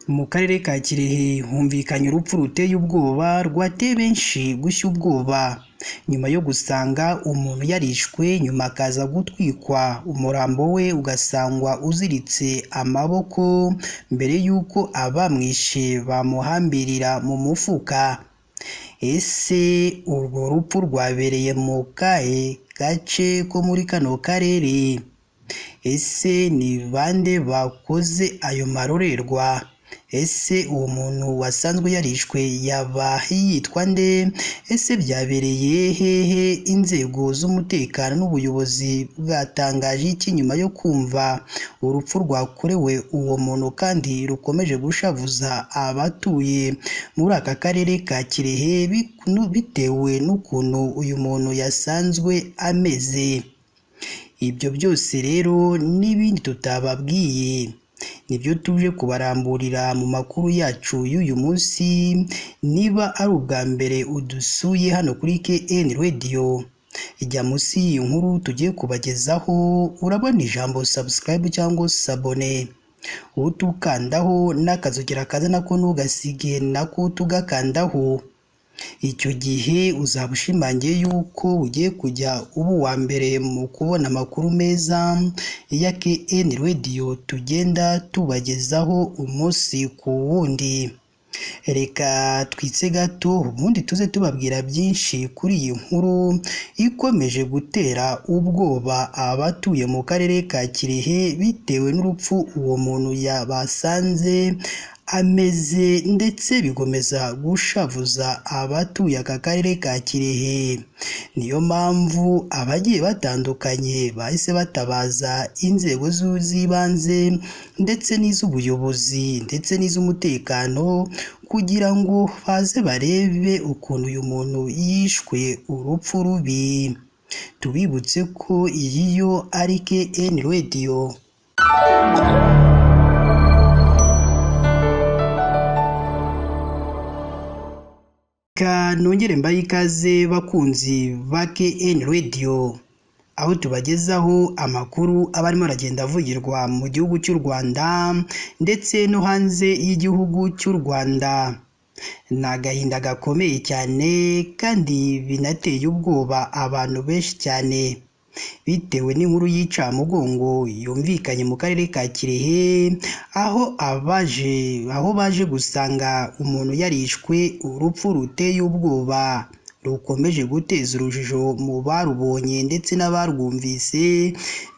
Mu karere ka Kirehe humvikanye urupfu ruteye ubwoba rwateye benshi gushya ubwoba, nyuma yo gusanga umuntu yarishwe nyuma akaza gutwikwa, umurambo we ugasangwa uziritse amaboko mbere y'uko abamwishe bamuhambirira mu mufuka. Ese urwo rupfu rwabereye mu kahe gace ko muri kano karere? Ese ni bande bakoze ayo marorerwa? Ese uwo muntu wasanzwe yarishwe yaba yitwa nde? Ese byabereye hehe? Inzego z'umutekano n'ubuyobozi bwatangaje iki nyuma yo kumva urupfu rwakorewe uwo muntu kandi rukomeje gushavuza abatuye muri aka karere ka Kirehe bitewe n'ukuntu uyu muntu yasanzwe ameze? Ibyo byose rero n'ibindi tutababwiye nibyo tuje kubaramburira mu makuru yacu y'uyu munsi. Niba ari ubwa mbere udusuye hano kuri KN Radio, jya munsi y'iyi nkuru tugiye kubagezaho urabona ijambo subscribe cyangwa sabone, utukandaho n'akazogera kaza nako ntugasige nako tugakandaho. Icyo gihe uzaba ushimangiye yuko ugiye kujya uba uwa mbere mu kubona amakuru meza ya KN Radio tugenda tubagezaho umunsi ku wundi. Reka twitse gato ubundi tuze tubabwira byinshi kuri iyi nkuru ikomeje gutera ubwoba abatuye mu karere ka Kirehe bitewe n'urupfu uwo muntu yabasanze ameze, ndetse bigomeza gushavuza abatuye aka karere ka Kirehe. Niyo mpamvu abagiye batandukanye bahise batabaza inzego z'ibanze ndetse n'iz'ubuyobozi ndetse n'iz'umutekano kugira ngo baze barebe ukuntu uyu muntu yishwe urupfu rubi. Tubibutse ko iyi yo ari KN Radio. Nongere mbahe ikaze bakunzi ba KN Radio, aho tubagezaho amakuru aba arimo aragenda avugirwa mu gihugu cy'u Rwanda ndetse no hanze y'igihugu cy'u Rwanda. Ni agahinda gakomeye cyane kandi binateye ubwoba abantu benshi cyane, bitewe n'inkuru y'incamugongo yumvikanye mu karere ka Kirehe, aho baje gusanga umuntu yarishwe urupfu ruteye ubwoba rukomeje guteza urujijo mu barubonye ndetse n'abarwumvise,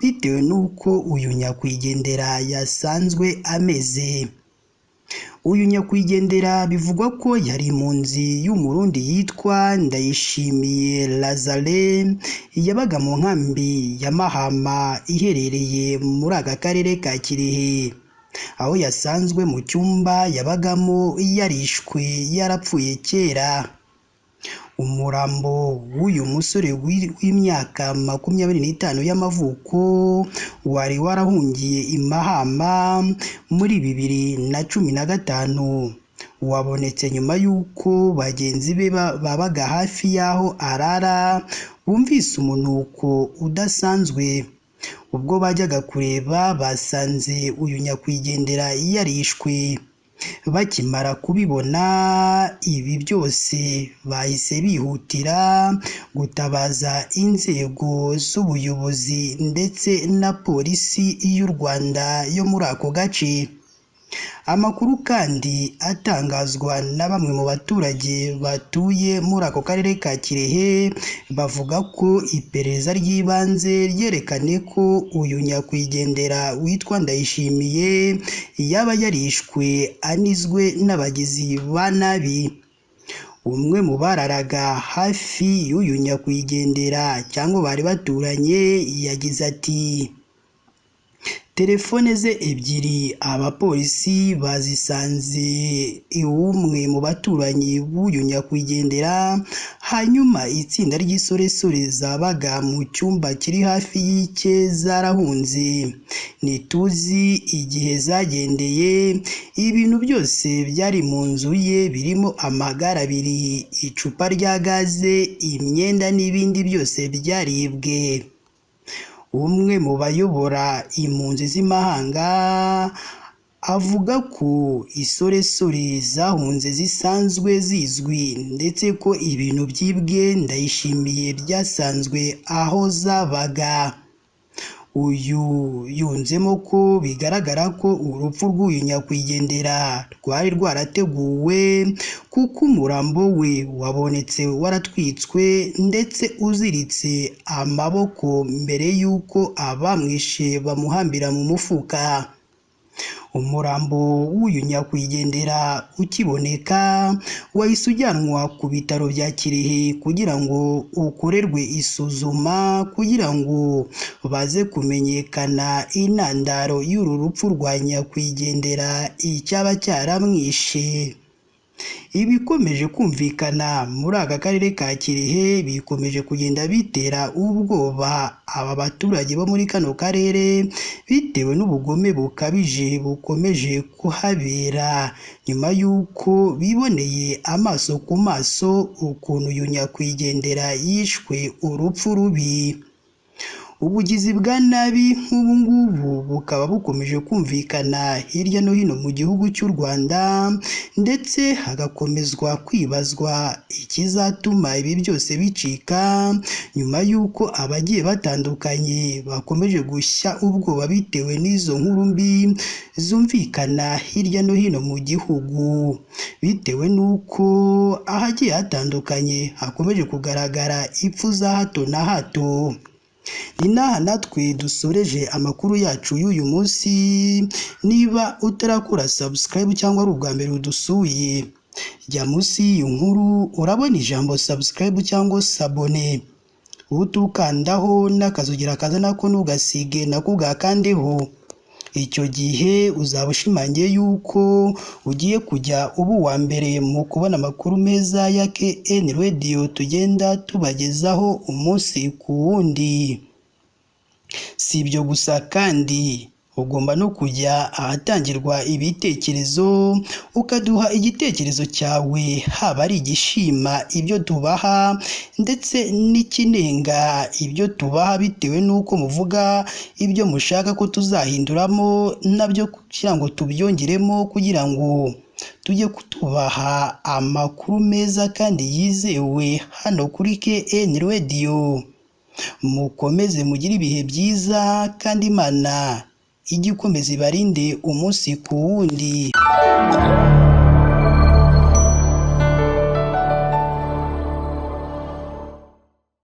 bitewe n'uko uyu nyakwigendera yasanzwe ameze. Uyu nyakwigendera bivugwa ko yari impunzi y'Umurundi yitwa Ndayishimiye Lazare, yabaga mu nkambi ya Mahama iherereye muri aka karere ka Kirehe, aho yasanzwe mu cyumba yabagamo yarishwe yarapfuye kera. Umurambo w'uyu musore w'imyaka 25 y'amavuko wari warahungiye i Mahama muri 2015 wabonetse nyuma y'uko bagenzi be babaga hafi y'aho arara bumvise umunuko udasanzwe. Ubwo bajyaga kureba basanze uyu nyakwigendera yarishwe. Bakimara kubibona ibi byose bahise bihutira gutabaza inzego z'ubuyobozi ndetse na polisi y'u Rwanda yo muri ako gace. Amakuru kandi atangazwa na bamwe mu baturage batuye muri ako karere ka Kirehe bavuga ko iperereza ry'ibanze ryerekanye ko uyu nyakwigendera witwa Ndayishimiye yaba yarishwe anizwe n'abagizi ba nabi. Umwe mu bararaga hafi y'uyu nyakwigendera cyangwa bari baturanye yagize ati: "Telefone ze ebyiri abapolisi bazisanze iw'umwe mu baturanyi b'uyu nyakwigendera, hanyuma itsinda ry'insoresore zabaga mu cyumba kiri hafi y'icye zarahunze. Ntituzi igihe zagendeye, ibintu byose byari mu nzu ye birimo amagare abiri, icupa rya gaze, imyenda n'ibindi byose byaribwe." Umwe mu bayobora impunzi z'imahanga avuga ko isoresore zahunze zisanzwe zizwi ndetse ko ibintu byibwe Ndayishimiye byasanzwe aho zabaga. Uyu yunzemo ko bigaragara ko urupfu rw'uyu nyakwigendera rwari rwarateguwe kuko umurambo we wabonetse waratwitswe ndetse uziritse amaboko mbere y'uko abamwishe bamuhambira mu mufuka. Umurambo w'uyu nyakwigendera ukiboneka wahise ujyanwa ku bitaro bya Kirehe kugira ngo ukorerwe isuzuma kugira ngo baze kumenyekana intandaro y'uru rupfu rwa nyakwigendera icyaba cyaramwishe. Ibikomeje kumvikana muri aka karere ka Kirehe bikomeje kugenda bitera ubwoba aba baturage bo muri kano karere bitewe n'ubugome bukabije bukomeje kuhabera nyuma y'uko biboneye amaso ku maso ukuntu uyu nyakwigendera yishwe urupfu rubi. Ubugizi bwa nabi nk'ubu ngubu bukaba bukomeje kumvikana hirya no hino mu gihugu cy'u Rwanda ndetse hagakomezwa kwibazwa ikizatuma ibi byose bicika nyuma y'uko abagiye batandukanye bakomeje gushya ubwoba bitewe n'izo nkuru mbi zumvikana hirya no hino mu gihugu, bitewe n'uko ahagiye hatandukanye hakomeje kugaragara ipfu za hato na hato. Ni n'aha natwe dusoreje amakuru yacu y'uyu munsi, niba utarakora subscribe cyangwa ari ubwa mbere udusuye, jya munsi y'iyi nkuru urabona ijambo subscribe cyangwa sabone, utukandaho n'akazugira kaza nako ntugasige nako ugakandeho. Icyo gihe uzaba ushimangiye yuko ugiye kujya uba uwa mbere mu kubona amakuru meza ya KN Radio tugenda tubagezaho umunsi ku wundi. Si ibyo gusa kandi ugomba no kujya ahatangirwa ibitekerezo ukaduha igitekerezo cyawe, haba ari igishima ibyo tubaha ndetse n'ikinenga ibyo tubaha bitewe n'uko muvuga ibyo mushaka ko tuzahinduramo nabyo kugira ngo tubyongeremo kugira ngo tujye kutubaha amakuru meza kandi yizewe hano kuri KN Radio. Mukomeze mugire ibihe byiza kandi Imana ijye ikomeza ibarinde umunsi ku wundi.